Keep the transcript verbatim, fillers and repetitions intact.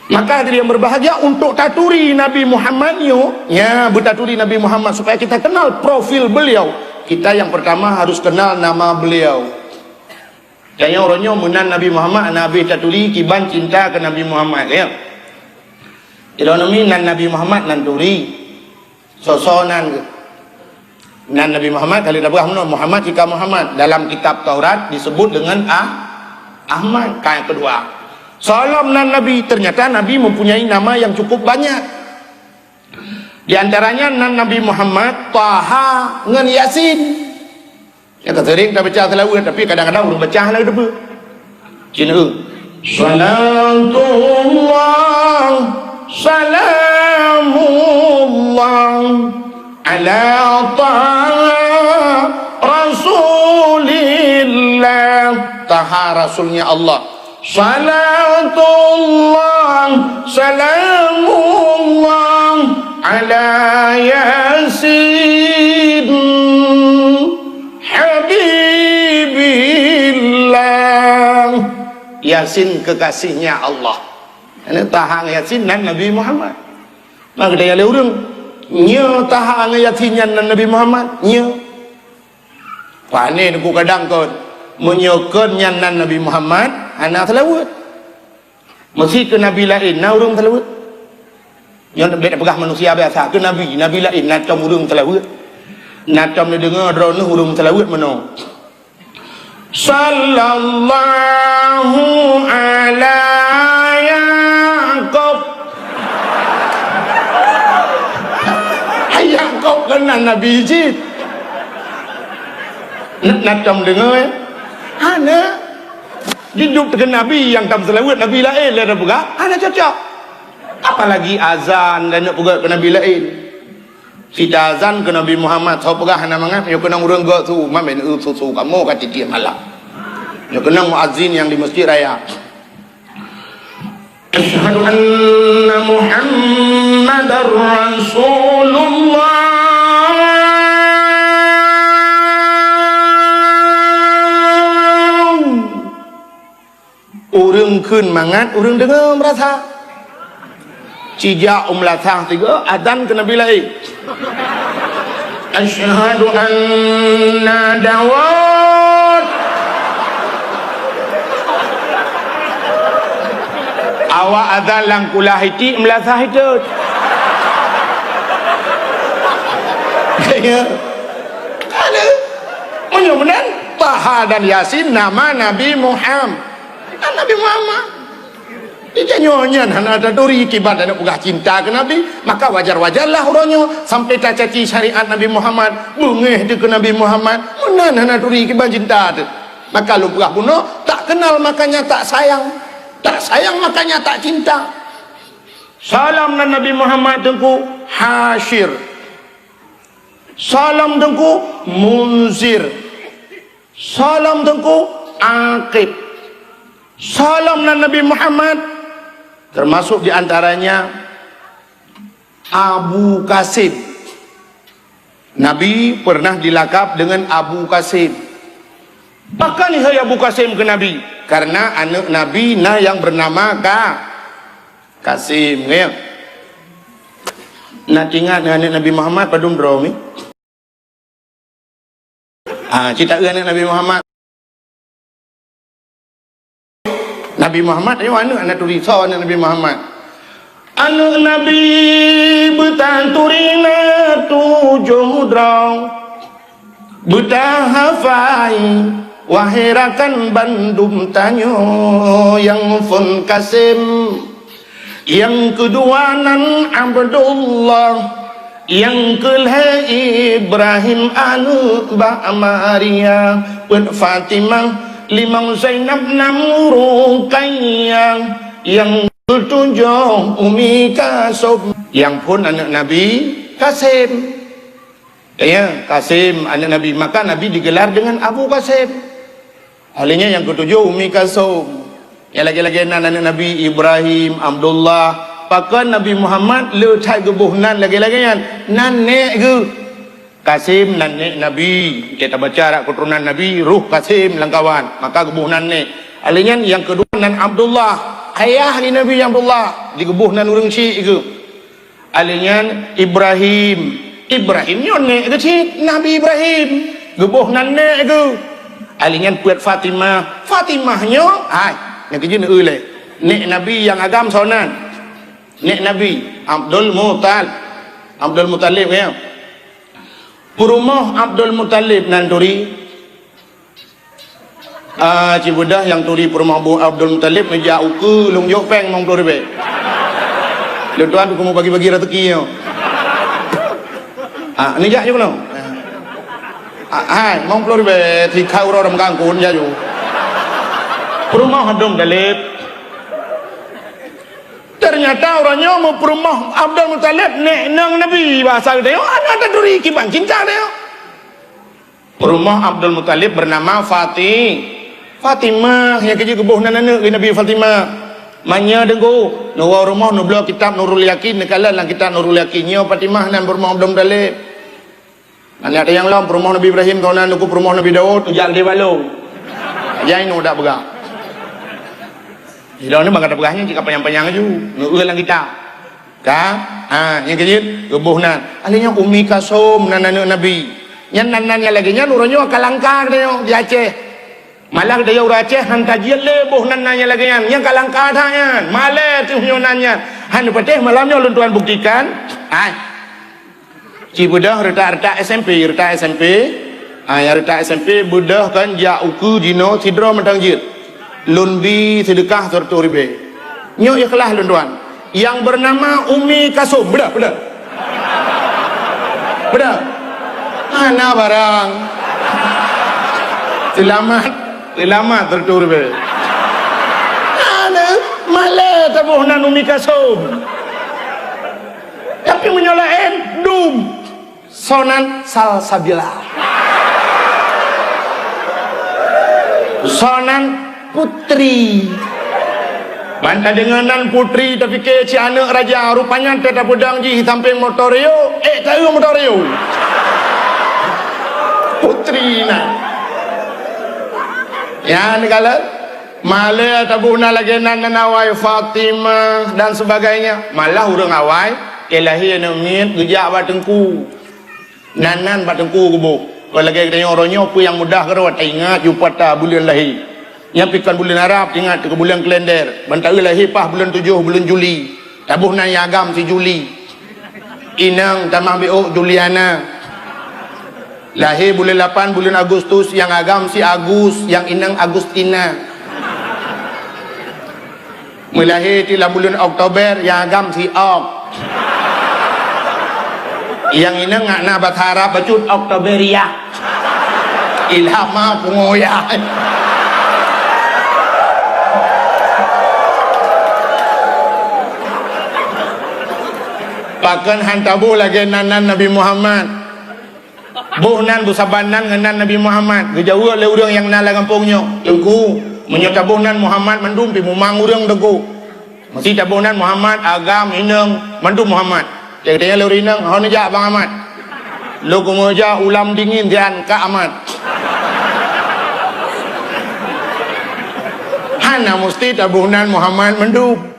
Maka hadirin yang berbahagia, untuk taturi Nabi Muhammad nyoe, ya, beutaturi Nabi Muhammad supaya kita kenal profil beliau, kita yang pertama harus kenal nama beliau. Tanyoe uroe nyoe meunan Nabi Muhammad, hana habéh taturi kiban cinta keu Nabi Muhammad, ya. Ironomi nan Nabi Muhammad nan turi. Soe-soe nan geuh. Nan Nabi Muhammad, kalau dah peugah meunoe, Muhammad, jika Muhammad. Dalam kitab Taurat disebut dengan Ah-, Ahmad. Ka nyang keudua. Soe lom nan Nabi, ternyata Nabi mempunyai nama yang cukup banyak. Di antaranya nan Nabi Muhammad, Taha ngon Yasin. Nyang ka sering tabaca seulaweuet, tapi kadang-kadang ureueng baca hana geuteupeue. Cina, "Salatullah, salamullah, ala Taha Rasulillah." Taha Rasulnya Allah. Salatullah, salamullah, ala Yasin. Habibillah. Yasin kekasihnya Allah. Ini Taha ngon Yasin nan Nabi Muhammad. Maka geutanyong lé ureueng, "Nyoe Taha ngon Yasin nyan nan Nabi Muhammad?" "Nyoe." Pane Teungku kadang kon, meunyoe kon nyan nan Nabi Muhammad, hana seulaweuet. Meusi keu nabi laén na ureueng seulaweuet. Nyoe bèk peugah manusia biasa, keu nabi, nabi laén na tom ureueng seulaweuet. Na tom neudeungoe droeneuh ureueng seulaweuet meunoe. Sallallahu ala Yaqub. Hai Yaqub keunan nabi cit. Na, na tom deungoe? Hana. Diduek keu nabi nyang tam seulaweuet nabi laén lé tapeugah, hana cocok. Apalagi azan dan nak peugah keu nabi laén. Sita azan keu Nabi Muhammad, soe peugah hana mangat, nyoe keunong ureueng gok su, mamén eu susu kamoe ka tiep malam. Nyoe keunong muazin nyang di Masjid Raya. Asyhadu anna Muhammadar Rasulullah. Ureueng kheun mangat, ureueng deungoe meurasa. Sijak u meulasah sigoe, azan keu nabi laén. Asyhadu anna Dawud. Awak azan lam kulah itik, meulasah itot. Ya. Ada. Meunyoe meunan, Taha dan Yasin nama Nabi Muhammad. Kan Nabi Muhammad. Jika nyoe nyan hana taturi kiban taneuk peugah cinta keu Nabi, maka wajar-wajarlah uroe nyoe sampai tacaci syariat Nabi Muhammad, beungéh teuh keu Nabi Muhammad, meunan hana turi kiban cinta teuh. Maka lôn peugah bunoe, tak kenal makanya tak sayang, tak sayang makanya tak cinta. Salam nan Nabi Muhammad Teungku Hasyir. Salam Teungku Munzir. Salam Teungku Aqib. Salam nan Nabi Muhammad, termasuk di antaranya Abu Qasim. Nabi pernah dilakab dengan Abu Qasim. Pakon hai Abu Qasim keu Nabi? Karena aneuk Nabi na yang bernama Ka-, Qasim, ya. Na teuingat ngon aneuk Nabi Muhammad padum droe mi? Ah, cit taeu aneuk Nabi Muhammad. Nabi Muhammad, ayo aneuk, aneuk turi, soe aneuk Nabi Muhammad? Aneuk Nabi beutaturi na tujoh droe. Beutahafai, wahai rakan bandum tanyoe, nyang phon Qasim. Nyang keudua nan Abdullah, nyang keulhèe Ibrahim aneuk bak Maria, peuet Fatimah, limong Zainab, nam Ruqayyah, nyang keutujoh Ummi Kalsum, nyang phon aneuk Nabi Qasim. Ya, Qasim aneuk Nabi, maka Nabi digelar dengan Abu Qasim. Ahlinya nyang keutujoh Ummi Kalsum. Nyang lagèe-lagèe nan aneuk Nabi Ibrahim, Abdullah. Pakon Nabi Muhammad le that geuboh nan lagèe-lagèe nyan? Nan nèk geuh. Qasim nan nèk Nabi. Kita baca rak keuturonan Nabi, roh Qasim lam kawan. Maka geuboh nan nèk. Ahlinya nyang keudua nan Abdullah. Ayah di Nabi Abdullah, digeuboh nan ureuëng syiek geuh. Alèh nyan Ibrahim. Ibrahim nyoe nèk geuh cit, Nabi Ibrahim. Geuboh nan nèk geuh. Alèh nyan peuet Fatimah. Fatimah nyoe, hai, nyang keujeuet neueu lé. Nèk Nabi nyang agam soe nan? Nèk Nabi, Abdul Muthalib. Abdul Muthalib, ya. Peurumoh Abdul Muthalib nan turi. Ah, ci beudôh nyang turi peurumoh Abu Abdul Muthalib neujak ukeue lôn jok péng limong ploh ribèe. Lôn tuan keuneuk bagi-bagi raseuki nyoe. Ah, neujak ju keunoe. Ah, hai, limong ploh ribèe, sikha uroe lam kangkon, jak ju. Peurumoh Abdul Muthalib. Ternyata uroe nyoe meupeurumoh Abdul Muthalib nèk inong Nabi, bahasa geutanyoe, aneuk taturi kiban cinta geutanyoe. Peurumoh Abdul Muthalib bernama Fati-, Fatimah, nyang keujeuet geuboh nan aneuk keu Nabi Fatimah. Manyang deungo, neuwoe rumoh neubloe kitab Nurul Yakin, neukalon lam kitab Nurul Yakin, nyoe Fatimah nan peurumoh Abdul Muthalib. Aneuk nyang lom peurumoh Nabi Ibrahim, kawan nan peurumoh Nabi Daud, ujak geude balong. Nyang inong dak peugah. Sidroe ni bangga tapeugah nyan cit ka panyang-panyang laju, neueu lam kitab. Ka? Ha, nyang keujeuet, geuboh nan. Alèh nyan Ummi Kalsum nan aneuk Nabi. Nyan nan-nan nyang lagèe nyan uroe nyoe ka langka geutanyoe di Aceh. Malah geutanyoe ureuëng Aceh han tajeuet lé boh nan-nan nyang lagèe nyan. Nyan ka langka that nyan. Malèe teuh nyoe nan nyan. Han neupatéh malam nyoe lôn tuan buktikan. Hai. Ci beudôh reutak-reutak S M P, reutak S M P. Ha, nyang reutak S M P beudôh kan jak ukeue jinoe sidroe mantong jeuet. Lôn bi seudeukah seureutôh ribèe. Nyoe ikhlas lôn tuan. Nyang beunama Ummi Kalsum. Beudôh, beudôh. Beudôh. Hana barang. Seulamat, seulamat seureutôh ribèe. Hana, malèe taboh nan Ummi Kalsum. Tapi meunyoe laén, dum. Soe nan? Salsabila. Soe nan? Putri. Ban tadeungoe nan Putri, tapike cit aneuk raja, rupanya teuh tapeudong jih sampéng motor yo, ék taeu motor yo. Putri nan. Ya, neukalon. Malèe taboh nan lagèe nan, nan awai Fatimah dan sebagainya. Malah ureuëng awai, ék lahé aneuk miet geujak bak teungku. Nan-nan bak teungku geuboh. Kon lagèe geutanyoe uroe nyoe peue nyang mudah keudroe taingat jumpa ta buleuen lahé. Nyan pih kon buleuen Arab, ingat keu buleuen kalender. Ban taeu lahé paih buleuen tujoh, buleuen Juli. Taboh nan nyang agam si Juli. Inong tamah biôk Juliana. Lahé buleuen lapan, buleuen Agustus, nyang agam si Agus, nyang inong Agustina. Meulahé tiep lam buleuen Oktober, nyang agam si Ok. Nyang inong ngak na basa Arab bacut Oktoberia. Ilhama pungoya. Pakon han taboh lagèe nan-nan Nabi Muhammad. Boh nan beusaban nan ngon nan Nabi Muhammad. Geujaweueb lé ureuëng nyang na lam gampông nyoe, "Teungku, meunyoe taboh nan Muhammad mandum pih mumang ureuëng, Teungku. Meusti taboh nan Muhammad, agam, inong, mandum Muhammad." Cit geutanyong lé ureuëng inong, "Ho neujak Bang Ahmad?" "Lôn keumeujak ulam dingin sian Kak Ahmad." Hana meusti taboh nan Muhammad mandum.